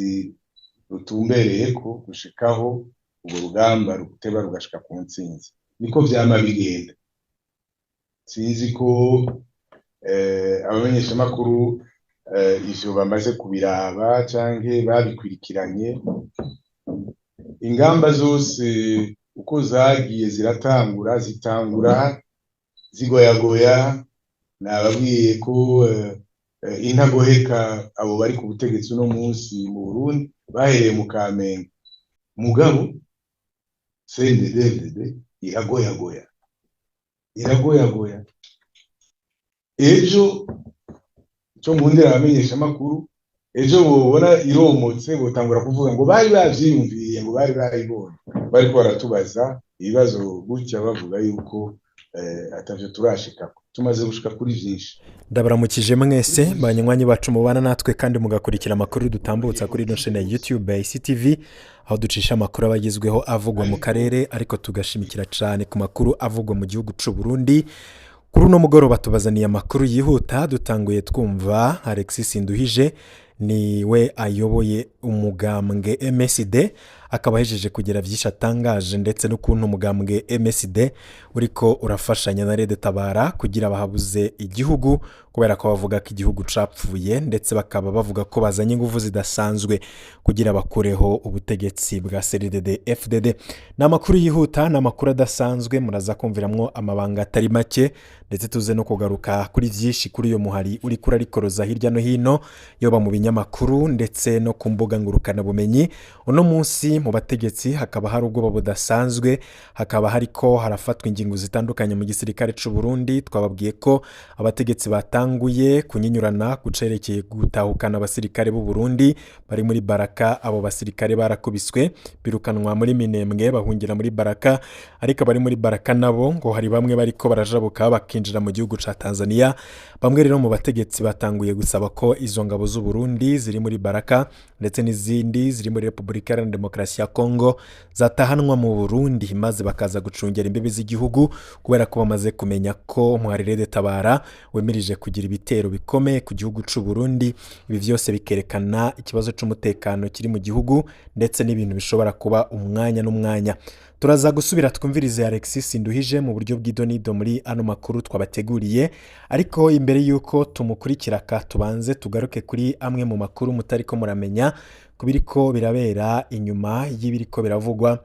Butegetsi rutumbereyeko gushikaho urwo rugamba ruteba rugashika ku ntsinzi. Niko vyama bigenda. Sinzi ko abamenyeshamakuru ivyo bamaze kubiraba canke babikwirikiranye. Ingamba zose uko zagiye ziratangura, zitangura zigoyagoya. Nababwiye ko intagoheka abo bari ku butegetsi uno munsi mu Burundi bahereye mu Kamenge, mugabo CNDD-FDD iragoyagoya, iragoyagoya. Ejo ico nkundira abamenyeshamakuru, ejo bobona iromotse, botangura kuvuga ngo bari bavyiyumviriye, ngo bari bayibonye. Bariko baratubaza ibibazo gutya, bavuga yuko atavyo turashikako. Tumaze gushika kuri vyinshi. Ndabaramukije mwese banywanyi bacu mubana natwe kandi mugakurikira amakuru dutambutsa kuri ino chaîne ya YouTube ya ICTV, aho ducisha amakuru aba agezweho avugwa mu karere, ariko tugashimikira cyane ku makuru avugwa mu gihugu c'u Burundi. Kuri uno mugoroba tubazaniye amakuru yihuta. Dutanguye twumva Alexis Nduhije, niwe ayoboye umugambwe MSD, akaba ahejeje kugira byinshi atangaje, ndetse n'ukuntu umugambwe MSD uriko urafashanya na Red Tabara kugira bahabuze igihugu, kubera ko bavuga ko igihugu capfuye, ndetse bakaba bavuga ko bazanye ingufu zidasanzwe kugira bakureho ubutegetsi bwa CNDD FDD. Ni amakuru yihuta, ni amakuru adasanzwe, muraza kumviramwo amabanga atari make, ndetse tuze no kugaruka kuri byinshi kuri uyu muhari uri kurarikoroza hirya no hino, yoba mu binyamakuru ndetse no ku mbuga ngurukanabumenyi. Uno munsi mu bategetsi hakaba hari ubwoba budasanzwe, hakaba hariko harafatwa ingingo zitandukanye mu gisirikare c'u Burundi. Twababwiye ko abategetsi batanguye kunyinyurana kucerekeye gutahukana abasirikare b'u Burundi bari muri Baraka. Abo basirikare barakubiswe, birukanwa muri Minembwe, bahungira muri Baraka, ariko abari muri Baraka nabo ngo hari bamwe bariko barajabuka bakinjira mu gihugu ca Tanzania. Bamwe rero mu bategetsi batanguye gusaba ko izo ngabo z'u Burundi ziri muri Baraka ndetse n'izindi ziri muri Repubulika Iharanira Demokarasi ya Kongo zatahanwa mu Burundi, maze bakaza gucungera imbibi z'igihugu, kubera ko bamaze kumenya ko Red Tabara wemirije kugira ibitero bikomeye ku gihugu c'u Burundi. Ibi byose bikerekana ikibazo c'umutekano kiri mu gihugu, ndetse n'ibintu bishobora kuba umwanya n'umwanya. Turaza gusubira twumvirize Alexis Nduhije mu buryo bw'idonido muri ano makuru twabateguriye, ariko imbere y'uko tumukurikira, ka tubanze tugaruke kuri amwe mu makuru mutariko muramenya ku biriko birabera inyuma y'ibiriko biravugwa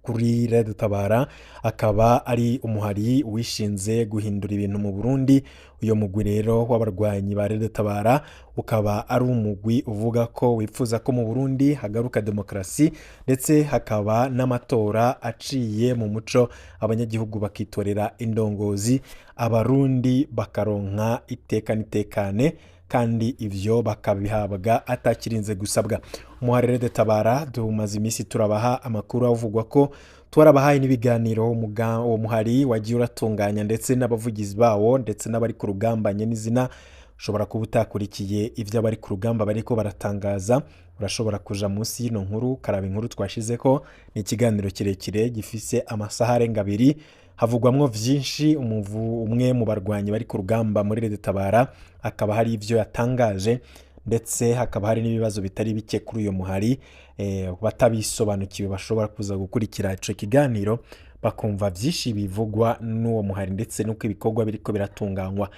kuri Red Tabara, akaba ari umuhari wishinze guhindura ibintu mu Burundi. Uyo mugwi rero w'abarwanyi ba Red Tabara ukaba ari umugwi uvuga ko wifuza ko mu Burundi hagaruka demokarasi, ndetse hakaba n'amatora aciye mu muco, abanyagihugu bakitorera indongozi, Abarundi bakaronka iteka n'itekane, kandi ivyo bakabihabwa atakirinze gusabwa. Umuhari Red Tabara tumaze iminsi turabaha amakuru avugwa, ko twarabahaye n'ibiganiro uwo muhari wagiye uratunganya, ndetse n'abavugizi bawo, ndetse n'abari ku rugamba nyen'izina. Ushobora kuba utakurikiye ibyo abari ku rugamba bariko baratangaza, urashobora kuja munsi y'ino nkuru ukaraba inkuru twashizeko. Ni ikiganiro kirekire gifise amasaha arenga 2, havugwamwo vyinshi. Umwe mu barwanyi bari ku rugamba muri Red Tabara akaba hari ivyo yatangaje, ndetse hakaba hari n'ibibazo bitari bike kuri uyu muhari. Batabisobanukiwe bashobora kuza gukurikira ico kiganiro, bakumva vyinshi bivugwa n'uwo muhari, ndetse n'uko ibikorwa biriko biratunganywa.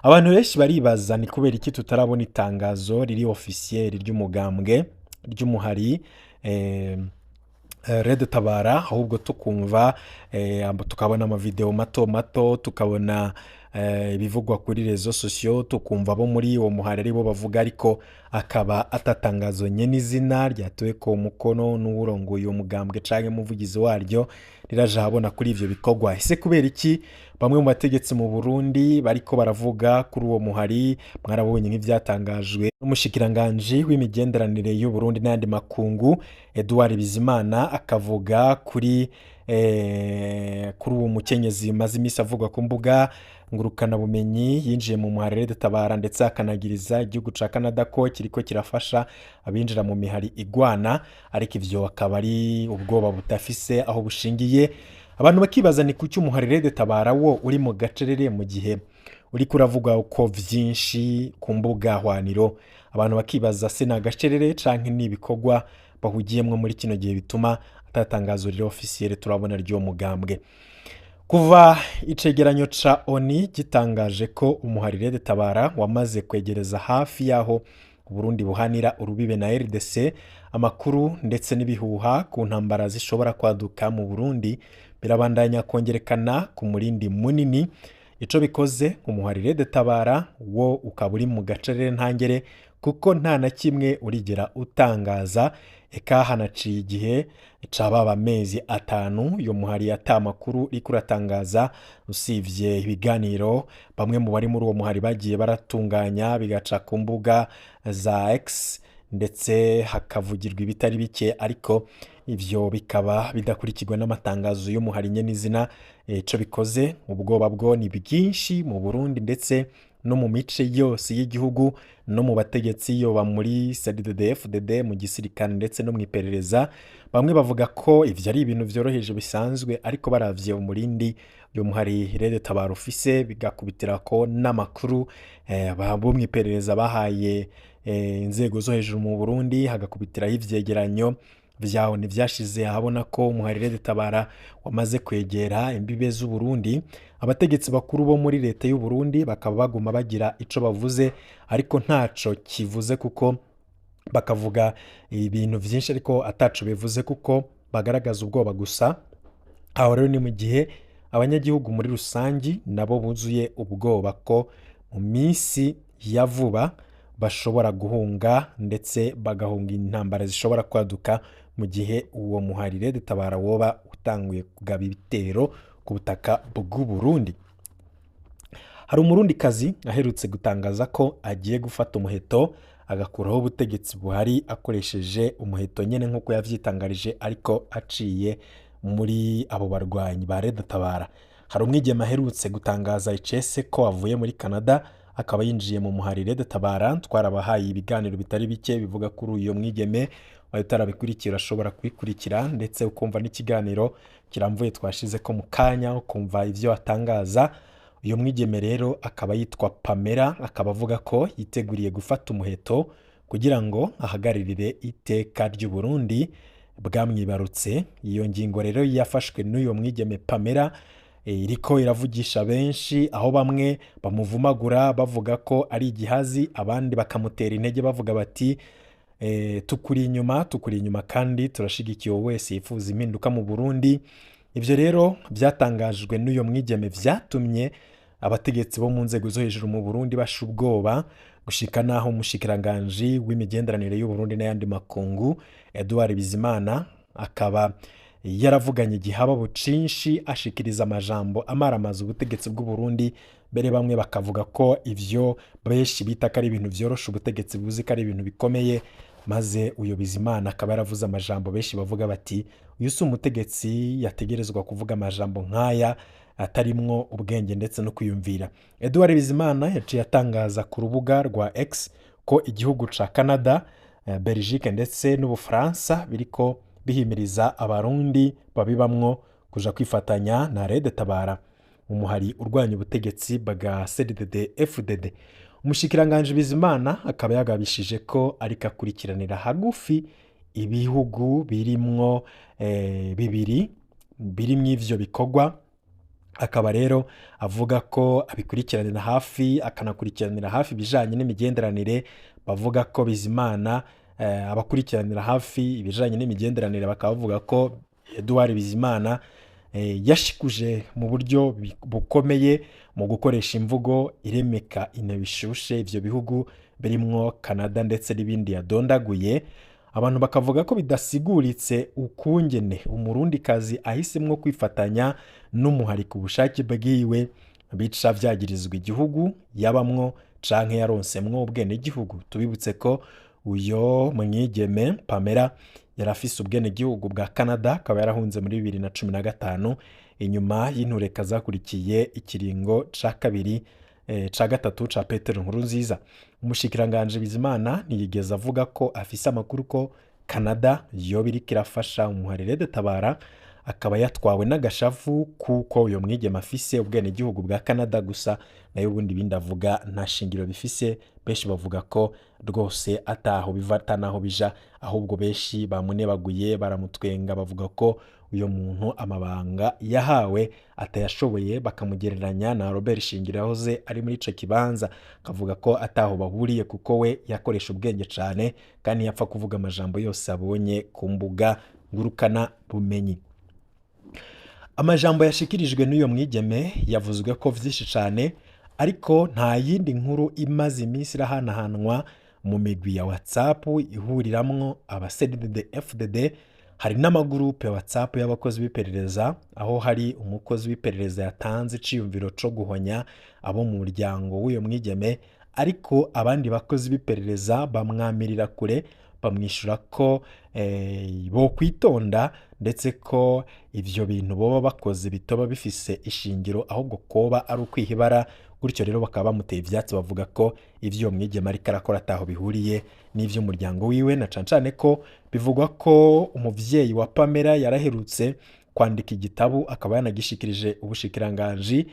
Abantu benshi baribaza ni kubera iki tutarabona itangazo riri officiel ry'umugambwe, ry'umuhari Red Tabara, ahubwo tukumva tukabona amavideo mato mato, tukabona ibivugwa kuri réseaux sociaux, tukumva abo muri uwo muhari aribo bavuga, ariko akaba atatangazo nyen'izina ryatowe ko umukono n'uwurongoye uwo mugambwe canke umuvugizi waryo riraje ahabona kuri ivyo bikorwa. Ese kubera iki bamwe mu bategetsi mu Burundi bariko baravuga kuri uwo muhari? Mwarabonye nk'ivyatangajwe n'umushikiranganji w'imigenderanire y'u Burundi n'ayandi makungu, Edouard Bizimana, akavuga kuri uwo mukenyezi maze iminsi avugwa ku mbuga ngurukanabumenyi yinjiye mu muhari Red Tabara, ndetse akanagiriza igihugu ca Canada ko kiriko kirafasha abinjira mu mihari igwana, ariko ivyo akaba ari ubwoba budafise aho bushingiye. Abantu bakibaza ni kuki umuhari Red Tabara wo uri mu gacerere mu gihe Uriko uravuga uko vyinshi ku mbuga hwaniro, abantu bakibaza se ni agacerere canke ni ibikorwa bahugiyemwo muri kino gihe bituma atatangazo riri officiel turabona ry'uwo mugambwe. Kuva icegeranyo ca ONU gitangaje ko umuhari RED Tabara wamaze kwegereza hafi y'aho Burundi buhanira urubibe na RDC, amakuru ndetse n'ibihuha ku ntambara zishobora kwaduka mu Burundi birabandanya kongerekana ku murindi munini. Ico bikoze, umuhari RED Tabara wo ukaba uri mu gacerere ntangere, kuko nta na kimwe urigera utangaza. Eka hanaciye igihe cababa amezi 5 uyo muhari ata makuru uriko uratangaza, usivye ibiganiro bamwe mu bari muri uwo muhari bagiye baratunganya bigaca ku mbuga za X, ndetse hakavugirwa ibitari bike, ariko ivyo bikaba bidakurikirwa n'amatangazo y'umuhari nyene izina. Ico bikoze, ubwoba bwo ni bwinshi mu Burundi ndetse no mu mice yose y'igihugu, no mu bategetsi, yoba muri CNDD-FDD, mu gisirikare ndetse no mu iperereza. Bamwe bavuga ko ivyo ari ibintu vyoroheje bisanzwe, ariko baravye umurindi uyu muhari RED Tabara ufise, bigakubitirako n'amakuru bo mu iperereza bahaye inzego zo hejuru mu Burundi, hagakubitiraho ivyegeranyo vya ONU vyashize ahabona ko umuhari RED Tabara wamaze kwegera imbibe z'u Burundi, abategetsi bakuru bo muri leta y'u Burundi bakaba baguma bagira ico bavuze, ariko ntaco kivuze, kuko bakavuga ibintu vyinshi ariko ataco bivuze, kuko bagaragaza ubwoba gusa. Aho rero ni mu gihe abanyagihugu muri rusangi nabo buzuye ubwoba ko mu minsi ya vuba bashobora guhunga, ndetse bagahunga intambara zishobora kwaduka mu gihe uwo muhari RED Tabara woba utanguye kugaba ibitero ku butaka bw'u Burundi. Hari Umurundikazi aherutse gutangaza ko agiye gufata umuheto agakuraho ubutegetsi buhari akoresheje umuheto nyene nk'uko yavyitangarije, ariko aciye muri abo barwanyi ba RED Tabara. Hari umwigeme aherutse gutangaza icese ko avuye muri Canada akaba yinjiye mu muhari RED Tabara. Twarabahaye ibiganiro bitari bike bivuga kuri uyo mwigeme. Wawe utarabikurikira ashobora kubikurikira, ndetse ukumva n'ikiganiro kiramvuye twashize ko mu kanya, ukumva ivyo atangaza. Uyu mwigeme rero akaba yitwa Pamela, akaba avuga ko yiteguriye gufata umuheto kugira ngo ahagararire iteka ry'u Burundi bwamwibarutse. Iyo ngingo rero yafashwe n'uyo mwigeme Pamela iriko iravugisha benshi, aho bamwe bamuvumagura bavuga ko ari igihazi, abandi bakamutera intege bavuga bati tukuri inyuma, tukuri inyuma kandi turashigikiye uwo wese yifuza impinduka mu Burundi. Ivyo rero byatangajwe n'uyo mwigeme vyatumye abategetsi bo mu nzego zo hejuru mu Burundi basha ubwoba, gushika naho umushikiranganji w'imigenderanire y'u Burundi n'ayandi makungu Edouard Bizimana akaba yaravuganye igihaba bucinshi, ashikiriza amajambo amaramaza ubutegetsi bw'u Burundi. Mbere bamwe bakavuga ko ivyo benshi bita ko ari ibintu vyorosha ubutegetsi buzi ko ari ibintu bikomeye, maze uyo Bizimana akaba yaravuze amajambo benshi bavuga bati uyu si umutegetsi yategerezwa kuvuga amajambo nk'aya atarimwo ubwenge ndetse no kwiyumvira. Edouard Bizimana yaciye atangaza ku rubuga rwa X ko igihugu ca Canada, Belgique ndetse n'Ubufaransa biriko bihimiriza Abarundi babibamwo kuja kwifatanya na RED Tabara, umuhari urwanya ubutegetsi bwa CNDD FDD. Umushikiranganji Bizimana akaba yagabishije ko ariko akurikiranira hagufi ibihugu birimwo bibiri birimwo ivyo bikorwa. Akaba rero avuga ko abikurikiranira hafi, akanakurikiranira hafi ibijanye n'imigenderanire. Bavuga ko Bizimana abakurikiranira hafi ibijanye n'imigenderanire bakaba bavuga ko Edouard Bizimana yashikuje mu buryo bukomeye mu gukoresha imvugo iremeka intebe ishushe ivyo bihugu birimwo Canada ndetse n'ibindi yadondaguye. Abantu bakavuga ko bidasiguritse ukungene Umurundikazi ahisemwo kwifatanya n'umuhari ku bushake bwiwe bica vyagirizwa igihugu yabamwo canke yaronsemwo ubwenegihugu. Tubibutse ko uyo mwigeme Pamela yari afise ubwenegihugu bwa Canada, akaba yarahunze muri 2015 inyuma y'intureka zakurikiye ikiringo ca kabiri ca gatatu ca Petero Nkurunziza. Umushikiranganji Bizimana ntiyigeze avuga ko afise amakuru ko Canada yoba iriko irafasha umuhari RED Tabara. Akaba yatwawe n'agashavu kuko uyo mwigeme afise ubwenegihugu bwa Canada gusa, nayo ubundi ibindi avuga nta shingiro bifise. Benshi bavuga ko rwose ataho biva atanaho bija, ahubwo benshi bamunebaguye, baramutwenga, bavuga ko uyo muntu amabanga yahawe atayashoboye, bakamugereranya na Robert Shingiro yahoze ari muri ico kibanza, akavuga ko ataho bahuriye kuko we yakoresha ubwenge cane kandi yapfa kuvuga amajambo yose abonye ku mbuga ngurukana bumenyi. Amajambo yashikirijwe n'uyo mwigeme yavuzwe ko vyinshi cane, ariko nta yindi nkuru imaze iminsi irahanahanwa mu migwi ya WhatsApp ihuriramwo aba CNDD FDD. Hari n'amagurupe ya WhatsApp y'abakozi b'iperereza, aho hari umukozi w'iperereza yatanze iciyumviro co guhonya abo mu muryango w'uyo mwigeme, ariko abandi bakozi b'iperereza bamwamirira kure, bamwishyura ko bo kwitonda, ndetse ko ivyo bintu boba bakoze bitoba bifise ishingiro, ahubwo koba ari ukwihibara. Gutyo rero bakaba bamuteye ivyatsi, bavuga ko ivyo uwo mwigeme ariko arakora ataho bihuriye n'ivy'umuryango wiwe, na cane cane ko bivugwa ko umuvyeyi wa Pamela yaraherutse kwandika igitabo, akaba yanagishikirije ubushikiranganji.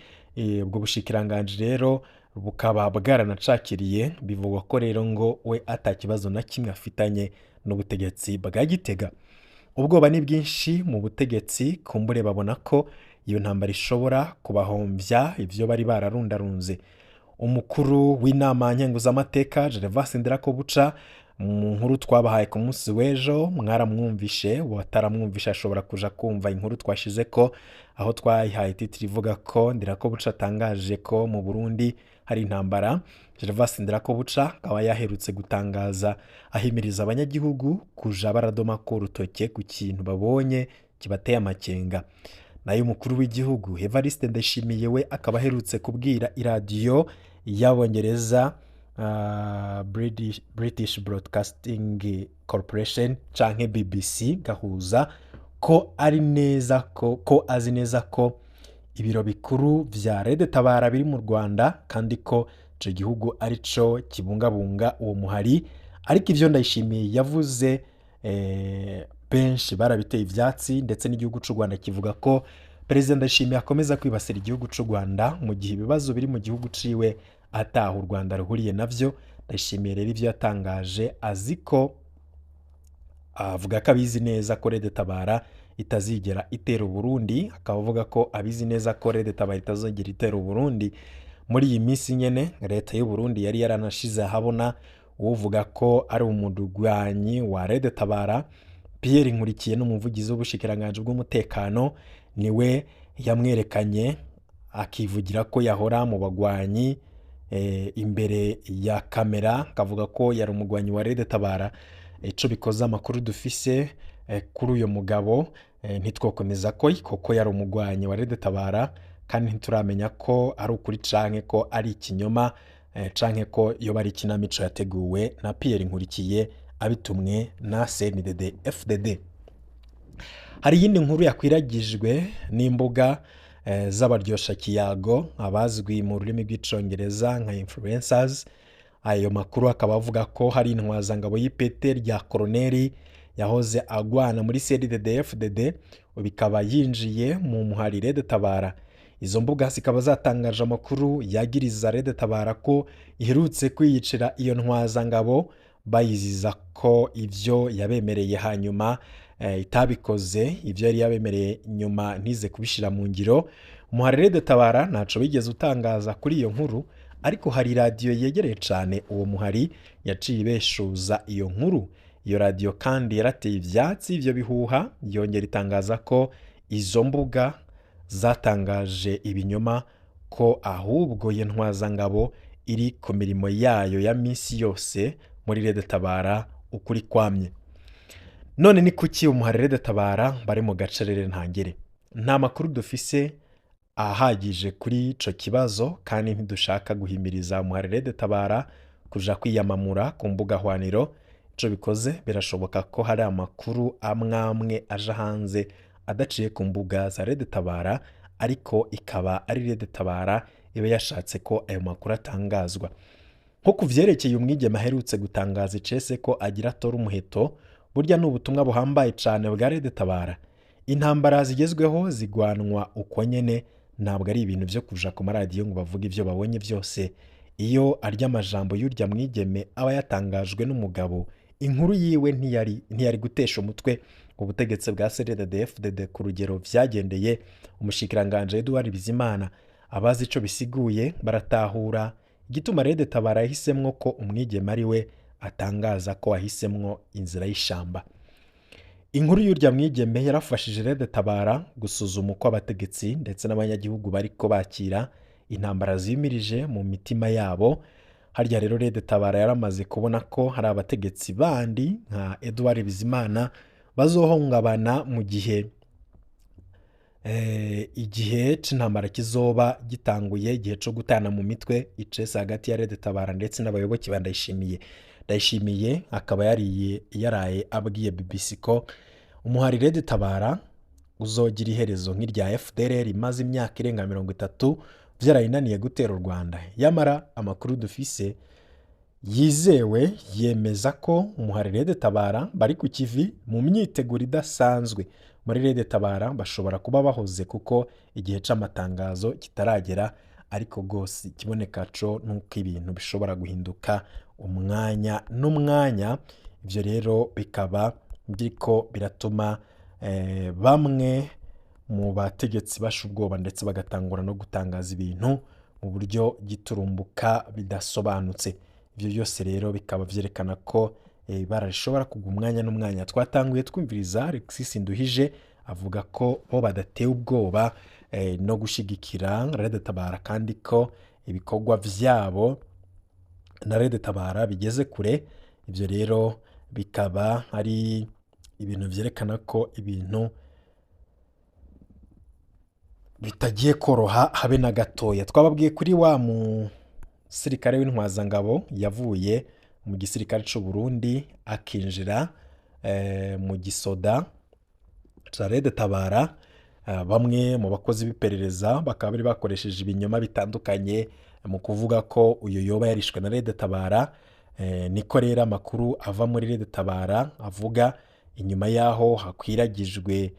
Ubwo bushikiranganji rero bukaba bwaranacakiriye. Bivugwa ko rero ngo we ata kibazo na kimwe afitanye n'ubutegetsi bwa Gitega. Ubwoba ni bwinshi mu butegetsi, kumbure babona ko iyo ntambara ishobora kubahomvya ivyo bari bararundarunze. Umukuru w'inama nkenguzamateka Gervais Ndirakobuca, mu nkuru twabahaye ku munsi w'ejo mwaramwumvishe, uwataramwumvishe ashobora kuja kumva inkuru twashize ko aho twayihaye titiri ivuga ko Ndirakobuca atangaje ko mu Burundi hari intambara. Gervais Ndirakobuca akaba yaherutse gutangaza ahimiriza abanyagihugu kuja baradoma ko urutoke ku kintu babonye kibateye amakenga. Nayo umukuru w'igihugu Evariste Ndayishimiye we akaba aherutse kubwira iradiyo y'Abongereza, British Broadcasting Corporation canke BBC gahuza, ko ari neza ko azi neza ko ibiro bikuru vya Red Tabara biri mu Rwanda, kandi ko ico gihugu arico kibungabunga uwo muhari. Ariko ivyo Ndayishimiye yavuze, benshi barabiteye ivyatsi, ndetse n'igihugu c'u Rwanda kivuga ko Perezida Ndayishimiye akomeza kwibasira igihugu c'u Rwanda mu gihe ibibazo biri mu gihugu ciwe ataho u Rwanda ruhuriye navyo. Ndayishimiye rero ivyo yatangaje azi ko, avuga ko abizi neza ko Red Tabara itazigera itera Uburundi, akaba avuga ko abizi neza ko Red Tabara itazigera itera Uburundi. Muri iyi minsi nyene leta y'u Burundi yari yaranashize ahabona uvuga ko ari umudugwanyi wa Red Tabara, Pierre Nkurikiye, n'umuvugizi w'ubushikiranganji bw'umutekano, niwe yamwerekanye akivugira ko yahora mu bagwanyi, imbere ya kamera akavuga ko yari umugwanyi wa Red Tabara. Ico bikoze, amakuru dufise kuri uyo mugabo, ntitwokomeza ko koko yari umugwanyi wa Red Tabara, kandi ntituramenya ko ari ukuri canke ko ari ikinyoma, canke ko yoba ari ikinamico yateguwe na Pierre Nkurikiye abitumwe na CNDD FDD. Hari iyindi nkuru yakwiragijwe n'imbuga z'abaryoshakiyago, abazwi mu rurimi rw'icongereza nka influencers. Ayo makuru akaba avuga ko hari intwazangabo y'ipete rya koroneri yahoze agwana muri CNDD FDD, bikaba yinjiye mu muhari Red Tabara. Izo mbuga zikaba zatangaje amakuru yagiriza Red Tabara ko iherutse kwiyicira iyo ntwazangabo, bayiziza ko ivyo yabemereye hanyuma itabikoze, ivyo yari yabemereye nyuma ntize kubishira mu ngiro. Umuhari Red Tabara ntaco bigeze utangaza kuri iyo nkuru, ariko hari radiyo yegereye cane uwo muhari yaciye ibeshuza iyo nkuru. Iyo radiyo kandi yarateye ivyatsi ivyo bihuha, yongera itangaza ko izo mbuga zatangaje ibinyoma, ko ahubwo iyo ntwazangabo iri ku mirimo yayo ya minsi yose muri Red Tabara ukuri kwamye. None ni kuki umuhari Red Tabara bari mu gacerere ntangere? Nta makuru dufise ahagije kuri ico kibazo, kandi ntidushaka guhimiriza umuhari Red Tabara kuja kwiyamamura ku mbuga hwaniro. Ico bikoze, birashoboka ko hari amakuru amwe amwe aja hanze adaciye ku mbuga za Red Tabara, ariko ikaba ari Red Tabara iba yashatse ko ayo makuru atangazwa. Nko ku vyerekeye umwigeme aherutse gutangaza icese ko agira atora umuheto, burya ni ubutumwa buhambaye cane bwa Red Tabara. Intambara zigezweho zigwanwa uko nyene, ntabwo ari ibintu vyo kuja ku maradiyo ngo bavuge ivyo babonye byose. Iyo arya amajambo y'urya mwigeme aba yatangajwe n'umugabo, inkuru yiwe ntiyari gutesha umutwe ubutegetsi bwa CNDD-FDD ku rugero vyagendeye umushikiranganje Edouard Bizimana. Abazi ico bisiguye baratahura igituma Red Tabara yahisemwo ko umwigeme ari we atangaza ko ahisemwo inzira y'ishamba. Inkuru y'urya mwigeme yarafashije Red Tabara gusuzuma uko abategetsi ndetse n'abanyagihugu bariko bakira intambara zimirije mu mitima yabo. Harya rero Red Tabara yaramaze kubona ko hari abategetsi bandi nka Edouard Bizimana bazohungabana mu gihe igihe c'intambara kizoba gitanguye, igihe co gutana mu mitwe icese hagati ya Red Tabara ndetse n'abayoboke ba Ndayishimiye. Ndayishimiye akaba yaraye abwiye BBC ko umuhari Red Tabara uzogira iherezo nk'irya FDLR imaze imyaka irenga 30 vyarayinaniye gutera u Rwanda. Yamara amakuru dufise yizewe yemeza ko umuhari Red Tabara bari ku kivi mu myiteguro idasanzwe. Muri Red Tabara bashobora kuba bahoze kuko igihe c'amatangazo kitaragera, ariko gose ikiboneka co nuko ibintu bishobora guhinduka umwanya n'umwanya. Ivyo rero bikaba biriko biratuma bamwe mu bategetsi basha ubwoba ndetse bagatangura no gutangaza ibintu mu buryo giturumbuka bidasobanutse. Ivyo byose rero bikaba vyerekana ko ibara rishobora kugwa umwanya n'umwanya. Twatanguye twumviriza Alexis Nduhije avuga ko bo badatewe ubwoba no gushigikira Red Tabara, kandi ko ibikorwa vyabo na Red Tabara bigeze kure. Ivyo rero bikaba ari ibintu vyerekana ko ibintu bitagiye koroha habe na gatoya. Twababwiye kuri wa musirikare w'intwazangabo yavuye mu gisirikare c'u Burundi akinjira mu gisoda ca Red Tabara. Bamwe mu bakozi b'iperereza bakaba bari bakoresheje ibinyoma bitandukanye mu kuvuga ko uyu yoba yarishwe na Red Tabara. Niko rero amakuru ava muri Red Tabara avuga, inyuma yaho hakwiragijwe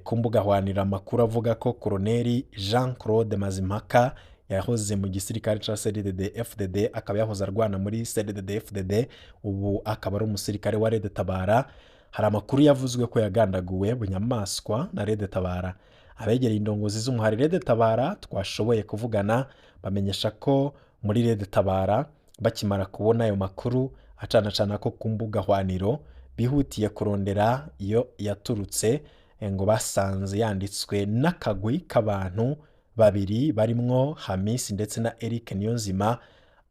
ku mbuga hwanira amakuru avuga ko Koloneli Jean Claude Mazimpaka yahoze mu gisirikare ca CNDD FDD, akaba yahoze arwana muri CNDD FDD, ubu akaba ari umusirikare wa Red Tabara. Hari amakuru yavuzwe ko yagandaguwe bunyamaswa na Red Tabara. Abegereye indongozi z'umuhari Red Tabara twashoboye kuvugana bamenyesha ko muri Red Tabara bakimara kubona ayo makuru acanacana ko ku mbuga hwaniro, bihutiye kurondera iyo yaturutse, ngo basanze yanditswe n'akagwi k'abantu babiri barimwo Hamisi ndetse na Eric Niyonzima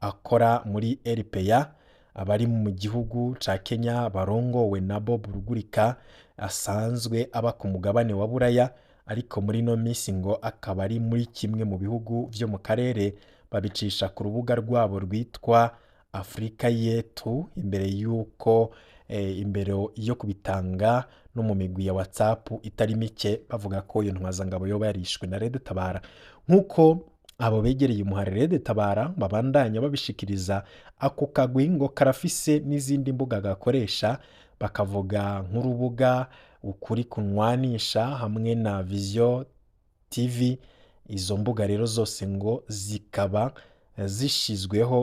akora muri RPA, abari mu gihugu ca Kenya barongowe na Bob Rugurika asanzwe aba ku mugabane wa Buraya, ariko muri ino minsi ngo akaba ari muri kimwe mu bihugu vyo mu karere. Babicisha ku rubuga rwabo rwitwa Afrika Yetu imbere y'uko imbere yo kubitanga no mu migwi ya WhatsApp itari mike, bavuga ko iyo ntwazangabo yoba yarishwe na Red Tabara. Nk'uko abo begereye umuhari Red Tabara babandanya babishikiriza, ako kagwi ngo karafise n'izindi mbuga gakoresha, bakavuga nk'urubuga Ukuri Kunwanisha hamwe na Vision TV. Izo mbuga rero zose ngo zikaba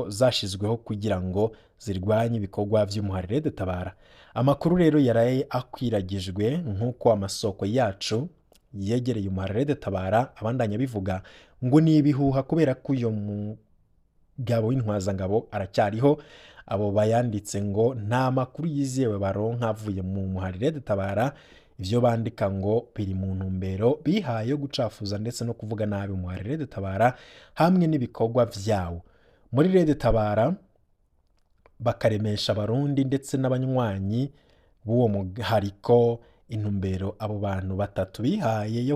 zashizweho kugira ngo zirwanye ibikorwa vy'umuhari Red Tabara. Amakuru rero yaraye akwiragijwe, nk'uko amasoko yacu yegereye umuhari Red Tabara abandanya bivuga, ngo ni ibihuha kubera ko uyo mugabo w'intwazangabo aracyariho. Abo bayanditse ngo nta makuru yizewe baronka avuye mu muhari Red Tabara. Ivyo bandika ngo biri mu ntumbero bihaye yo gucafuza ndetse no kuvuga nabi umuhari Red Tabara hamwe n'ibikorwa vyawo. Muri Red Tabara bakaremesha abarundi ndetse n'abanywanyi b'uwo muhari ko intumbero abo bantu batatu bihaye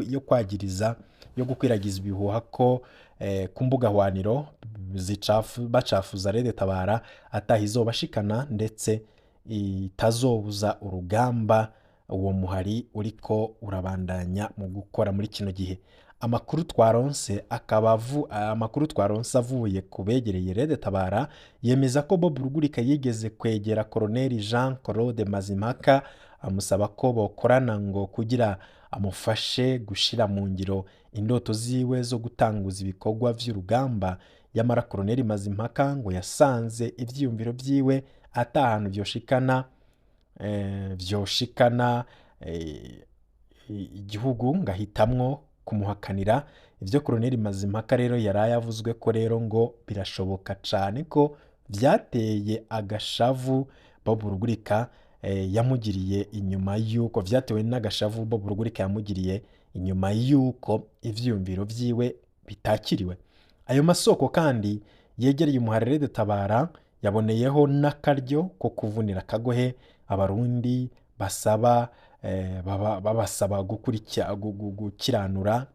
yo kwagiriza, yo gukwiragiza ibihuha ko ku mbuga hwaniro bacafuza Red Tabara ataha izobashikana ndetse itazobuza urugamba uwo muhari uriko urabandanya mu gukora muri kino gihe. Amakuru twaronse akaba amakuru twaronse avuye ku begereye Red Tabara yemeza ko Bob Rugurika yigeze kwegera Colonel Jean Claude Mazimpaka amusaba ko bokorana ngo kugira amufashe gushira mu ngiro indoto ziwe zo gutanguza ibikorwa vy'urugamba. Yamara Koloneli Mazimpaka ngo yasanze ivyiyumviro vyiwe ata hantu vyoshikana igihugu, ngahitamwo kumuhakanira. Ivyo Koloneli Mazimpaka rero yaraye avuzwe ko rero ngo birashoboka cane ko vyateye agashavu Bob Rugurika yamugiriye inyuma yuko vyatewe n'agashavu Bob Rugurika yamugiriye inyuma yuko ivyiyumviro vyiwe bitakiriwe. Ayo masoko kandi yegereye umuharire Tabara yaboneyeho n'akaryo ko kuvunira akagohe Abarundi basaba babasaba gukiranura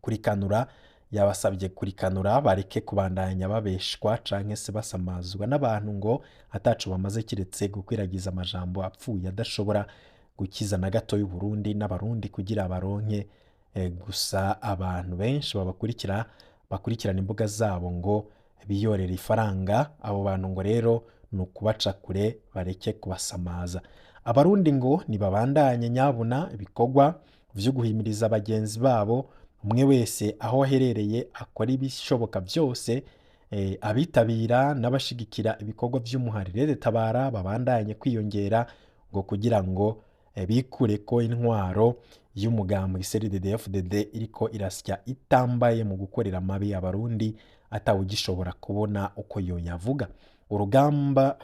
kurikanura. Yabasabye kurikanura bareke kubandanya babeshwa canke se basamazwa n'abantu ngo ataco bamaze kiretse gukwiragiza amajambo apfuye adashobora gukiza na gato y'u Burundi n'Abarundi kugira baronke gusa abantu benshi babakurikira bakurikirana imbuga zabo ngo biyorere ifaranga. Abo bantu ngo rero ni ukubaca kure bareke kubasamaza. Abarundi ngo nibabandanye nyabuna ibikorwa vyo guhimiriza bagenzi babo, umwe wese aho aherereye akora ibishoboka byose, abitabira n'abashigikira ibikorwa vy'umuharire Tabara babandanye kwiyongera ngo kugira ngo bikure ko intwaro y'umugambwe CNDD-FDD iriko irasya itambaye mu gukorera amabi Abarundi atawugishobora kubona uko yoyavuga. Urugamba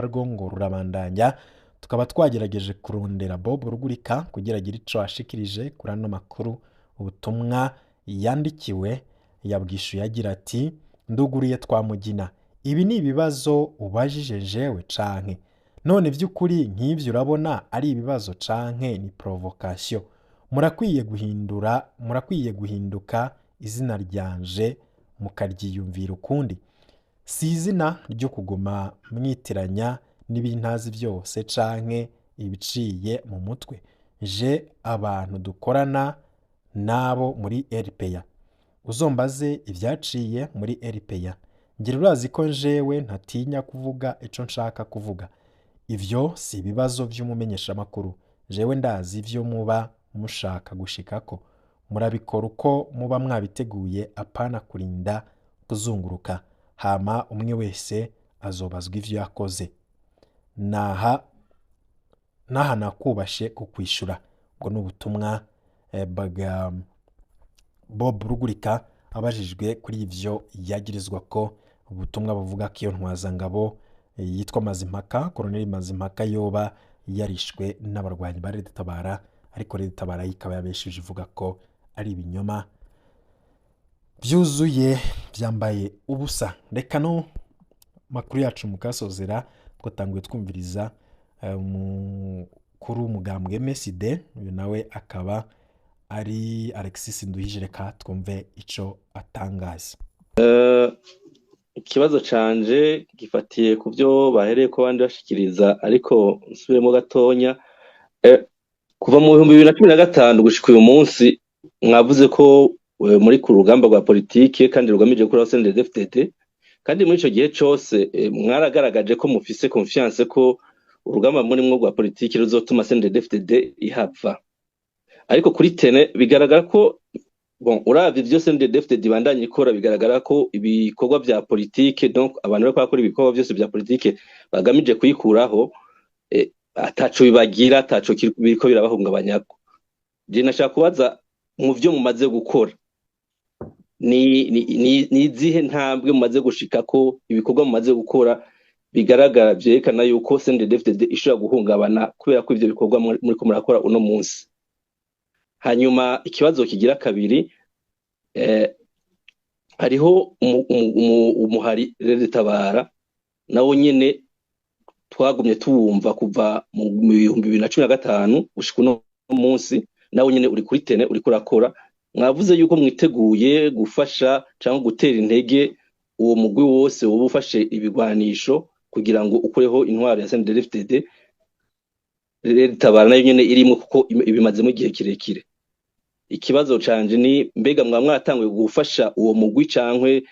rwo ngo rurabandanya. Tukaba twagerageje kurondera Bob Rugurika kugira agire ico ashikirije kuri ano makuru. Ubutumwa yandikiwe yabwishuye agira ati: nduguriye Twamugina, ibi ni ibibazo ubajije jewe canke none vy'ukuri nk'ivyo urabona ari ibibazo canke ni provocation? Murakwiye guhindura, murakwiye guhinduka izina ryanje mukaryiyumvira ukundi. Si izina ryo kuguma mwitiranya n'ibintazi byose canke ibiciye mu mutwe. Je abantu dukorana nabo muri RPA, uzombaze ibyaciye muri RPA. Ngira urazi ko jewe ntatinya kuvuga ico nshaka kuvuga. Ivyo si ibibazo vy'umumenyeshamakuru. Jewe ndazi ivyo muba mushaka gushikako, murabikora uko muba mwabiteguye, apana kurinda kuzunguruka. Hama umwe wese azobazwa ivyo yakoze. Naha naha nakubashe kukwishura. Ubwo ni ubutumwa bwa Bob Rugurika abajijwe kuri ivyo yagirizwa ko ubutumwa buvuga ko iyo ntwazangabo yitwa Mazimpaka, Koloneli Mazimpaka, yoba yarishwe n'abarwanyi ba Red Tabara, ariko Red Tabara ikaba yabeshuje ivuga ko ari ibinyoma byuzuye byambaye ubusa. Reka no makuru yacu mukasozera twatanguye twumviriza umukuru w'umugambwe MSD, uyu nawe akaba ari Alexis Nduhije. Reka twumve ico atangaza. Ikibazo canje gifatiye ku byo bahereye ko abandi bashikiriza, ariko nsubiremo gatonya. Kuva mu 2015 gushika uyu munsi, mwavuze ko muri ku rugamba rwa politike kandi rugamije gukuraho CNDD-FDD, kandi muri ico gihe cose mwaragaragaje ko mufise confiance ko urugamba murimwo rwa politike ruzotuma CNDD-FDD ihava. Ariko kuri terrain bigaragara ko, bon, uravye ivyo CNDD-FDD ibandanya ikora, bigaragara ko ibikorwa vya politike, donc abantu bariko bakora ibikorwa vyose vya politike bagamije kuyikuraho, ataco bibagira, ataco biriko birabahungabanyako. Je nashaka kubaza, mu vyo mumaze gukora, ni izihe ntambwe mumaze gushikako, ibikorwa mumaze gukora bigaragara vyerekana yuko CNDD-FDD ishobora guhungabana kubera ko ivyo bikorwa muriko murakora uno munsi? Hanyuma ikibazo kigira kabiri, hariho umuhari Red Tabara, nawo nyene twagumye tuwumva kuva mu 2015 gushika uno munsi, nawo nyene uri kuri terrain, uriko urakora. Mwavuze yuko mwiteguye gufasha cyangwa gutera intege uwo mugwi wose woba ufashe ibigwanisho kugira ngo ukureho intwaro ya CNDD-FDD, Red Tabara nayo nyene irimwo, kuko ibimazemo igihe kirekire. Ikibazo canje ni: mbega mwaba mwatanguye gufasha uwo mugwi, cankwe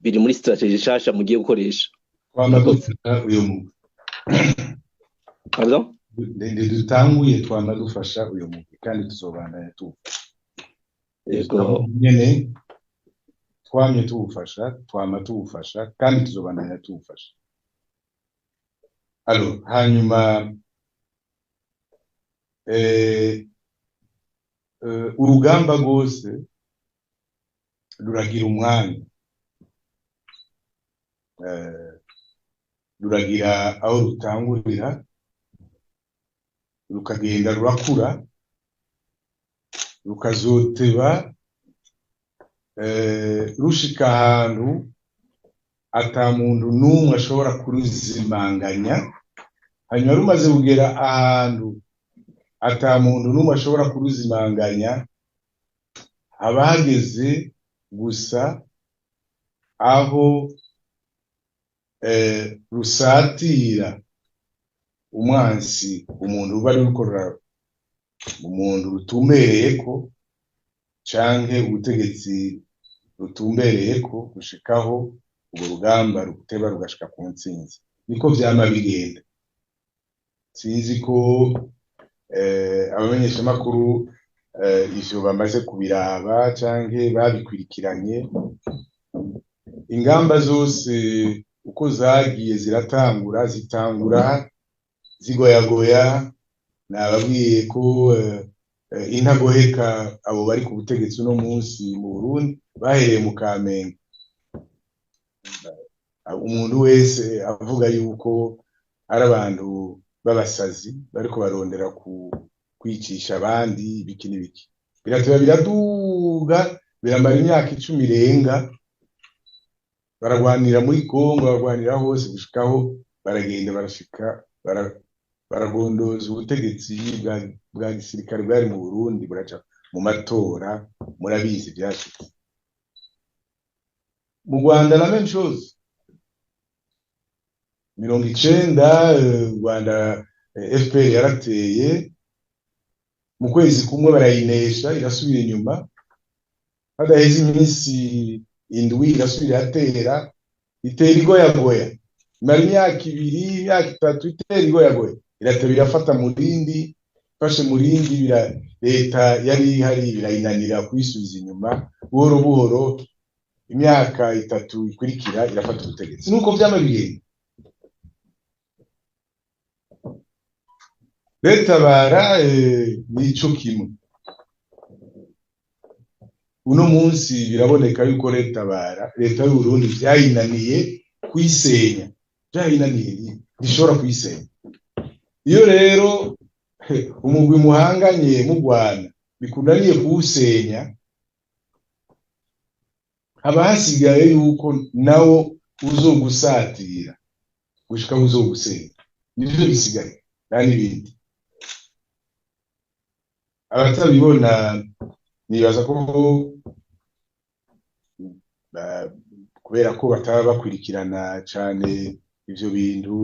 biri muri stratégie nshasha mugiye gukoresha? Twama dufata uyo mugwi. Pardon? Ntidutanguye, twama dufasha uyu mugwi kandi tuzobandanya tuwufasha. Yego. Nyene twamye tuwufasha, twama tuwufasha kandi tuzobandanya tuwufasha. Alors, hanyuma urugamba rwose ruragira umwanya, ruragira aho rutangurira, rukagenda rurakura, rukazoteba rushika ahantu ata muntu n'umwe ashobora kuruzimanganya. Hanyuma rumaze kugera ahantu ata muntu n'umwe ashobora kuruzimanganya, haba hageze gusa aho rusatira umwansi, umuntu ruba rukorera, umuntu rutumbereyeko canke ubutegetsi rutumbereyeko, gushikaho urwo rugamba ruteba rugashika ku ntsinzi. Niko vyama bigenda. Sinzi ko abamenyeshamakuru ivyo bamaze kubiraba canke babikurikiranye. Ingamba zose uko zagiye ziratangura, zitangura zigoyagoya. Nababwiye ko intagoheka abo bari ku butegetsi uno munsi mu Burundi bahereye mu Kamenge. Umuntu wese avuga yuko ari abantu b'abasazi bariko barondera ku kwicisha abandi, ibiki n'ibiki. Birateba biraduga, biramara imyaka 10 irenga, baragwanira muri Kongo, baragwanira hose, gushikaho baragenda barashika baragondoza ubutegetsi bwa gisirikare bwari mu Burundi, buraca mu matora. Murabizi vyashitse mu Rwanda, la même chose. 90, Rwanda, FPR yarateye, mu kwezi kumwe barayinesha, irasubira inyuma. Hadaheze iminsi 7 irasubira iratera, itera igoyagoya, imara imyaka 2, imyaka 3 itera igoyagoya, irateba irafata Murindi. Ifashe Murindi, leta yari ihari birayinanira kuyisubiza inyuma. Buhoro buhoro, imyaka 3 ikurikira irafata ubutegetsi. Nuko vyama bigenda. Betabara nico kimwe. Uno munsi biraboneka yuko Retabara, leta y'Uburundi vyayinaniye kuyisenya, vyayinaniye, ntishobora kuyisenya. Iyo rero umugwi muhanganye mugwana bikunaniye kuwusenya, haba hasigaye yuko nawo uzogusatira gushika uzogusenya. Nivyo bisigaye, nta n'ibindi. Abatabibona nibaza ko kubera ko bataba bakurikirana cane ivyo bintu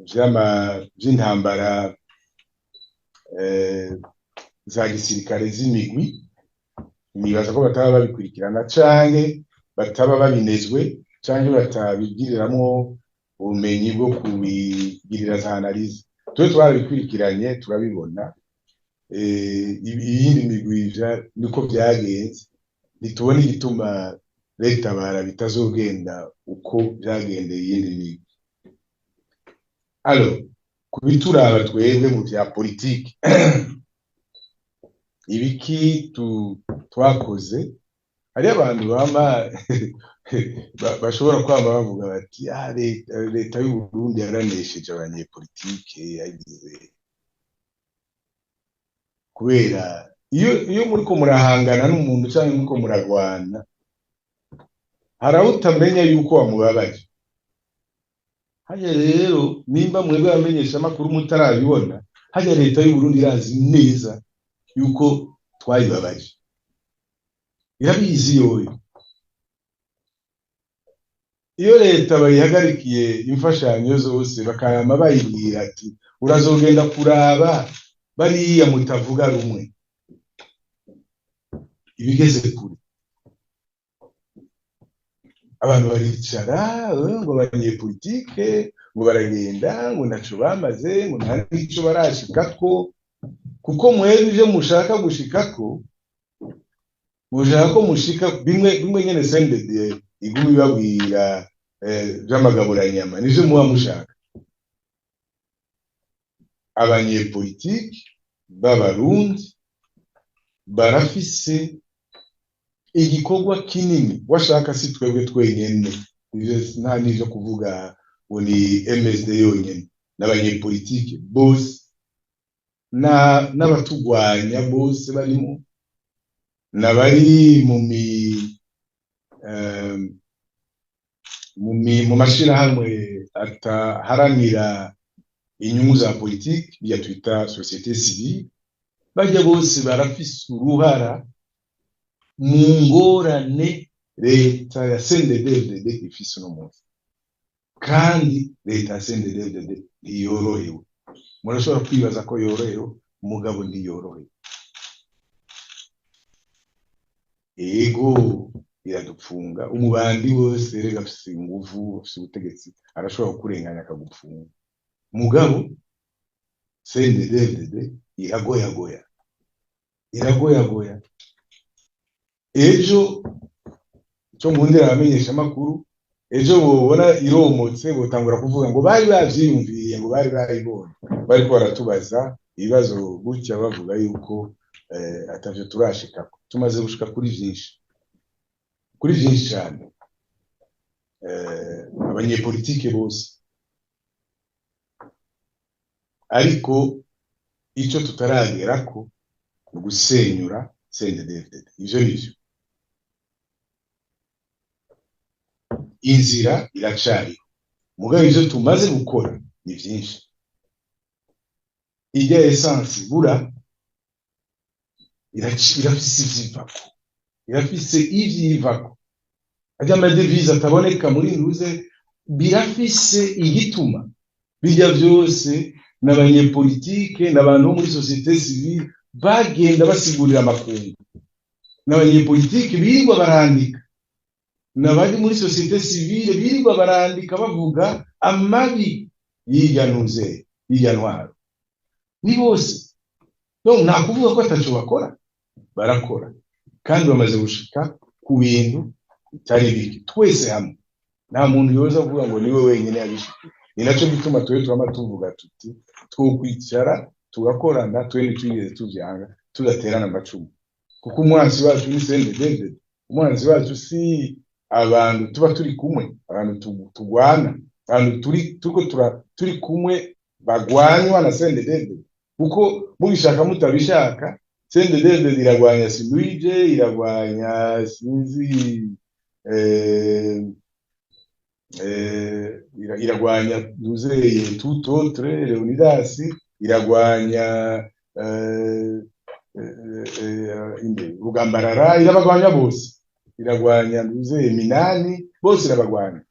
vy'intambara za gisirikare z'imigwi, nibaza ko bataba babikurikirana canke bataba babinezwe canke batabigiriramwo ubumenyi bwo kubigirira za analyse. Twe twarabikurikiranye, turabibona. Iyindi migwi niko vyagenze. Ntitubona igituma leta bara bitazogenda uko vyagendeye iyindi migwi. Alors, kubituraba twebwe mu vya politiki, ibiki twakoze, hariyo abantu bama bashobora kwama bavuga bati: "Ah, leta y'Uburundi yaranesheje abanyepolitike." Yagize kubera iyo muriko murahangana n'umuntu canke muriko muragwana, hari aho utamenya yuko wamubabaje. Harya rero nimba mwebwe abamenyeshamakuru mutarabibona, harya leta y'Uburundi irazi neza yuko twayibabaje, irabizi yoyo. Iyo leta bayihagarikiye imfashanyo zose, bakayama bayibwira ati: "Urazogenda kuraba bariya mutavuga rumwe", ibigeze kure. Abantu baricara ngo abanyepolitike ngo baragenda, ngo ntaco bamaze, ngo nta n'ico barashikako, kuko mwebwe ivyo mushaka gushikako, mushaka ko mushika bimwe bimwe nyene CNDD iguma ibabwira vy'amagaburanyama, nivyo muba mushaka. Abanyepolitike b'Abarundi barafise igikorwa kinini. Washaka si twebwe twenyene, ivyo nta n'ivyo kuvuga ngo ni MSD yonyene, n'abanyepolitike bose n'abatugwanya bose barimo, n'abari mu mashirahamwe ataharanira inyungu za politiki, bya twita société civile, bajya bose barafise uruhara mu ngorane leta ya CNDD-FDD ifise uno munsi. Kandi leta ya CNDD-FDD ntiyorohewe. Murashobora kwibaza ko yorohewe, mugabo ntiyorohewe. Ego iradupfunga, umubandi wose rega afise inguvu, afise ubutegetsi, arashobora kukurenganya akagupfunga, mugabo CNDD-FDD iragoyagoya, iragoyagoya. Ejo cyo nkundira abamenyesha amakuru, ejo bobona iromotse, botangura kuvuga ngo bari bavyiyumviriye, ngo bari bayibonye, bariko baratubaza ibibazo gutya, bavuga yuko atavyo turashikako. Tumaze gushika kuri vyinshi, kuri vyinshi cane, abanyepolitike bose. Ariko ico tutaragerako ni ugusenyura CNDD-FDD. Ivyo nivyo, inzira iracariho, mugabo ivyo tumaze gukora ni vyinshi. Irya essence ibura irafise ivyivako, irafise ivyivako, arya amadevize ataboneka muri ntuze, birafise igituma. Bijya vyose n'abanyepolitike n'abantu bo muri société civile bagenda basigurira amakungu, n'abanyepolitike birirwa barandika, n'abari muri société civile birirwa barandika bavuga amabi y'irya ntuze, y'irya ntwaro, ni bose. Donc nta kuvuga ko ataco bakora, barakora, kandi bamaze gushika ku bintu bitari bike twese hamwe. Nta muntu yoza kuvuga ngo niwe wenyine yabishikiye. Ni naco gituma twe twama tuvuga tuti twokwicara tugakorana, twe ntitwigeze tuvyanga, tudaterana amacumu, kuko umwansi wacu ni CNDD-FDD. Umwansi wacu si abantu tuba turi kumwe, abantu tugwana, abantu turi turiko turi kumwe bagwanywa na CNDD-FDD, kuko mubishaka mutabishaka CNDD-FDD iragwanya Sinduhije, iragwanya sinzi iragwanya Nuzeye tout autre Leonidas, iragwanya inde Rugambarara, irabagwanya bose, iragwanya Nuzeye Minani, bose irabagwanya.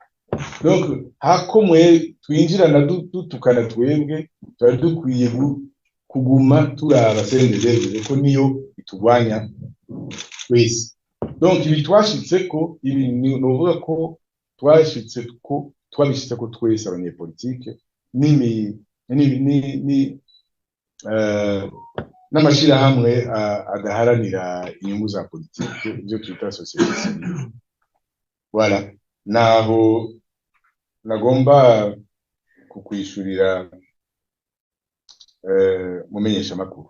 Donc hako mwe twinjirana dutukana, twebwe twari dukwiye kuguma turaba CNDD-FDD ko niyo itugwanya twese. Donc ibi twashitseko, ibi novuga ko twashitse ko twabishitse ko twese abanyepolitike n'imi ni ni ni n'amashirahamwe adaharanira inyungu za politike, ibyo twita société civile. Voilà, naho nagomba kukwishurira, mumenyesha makuru.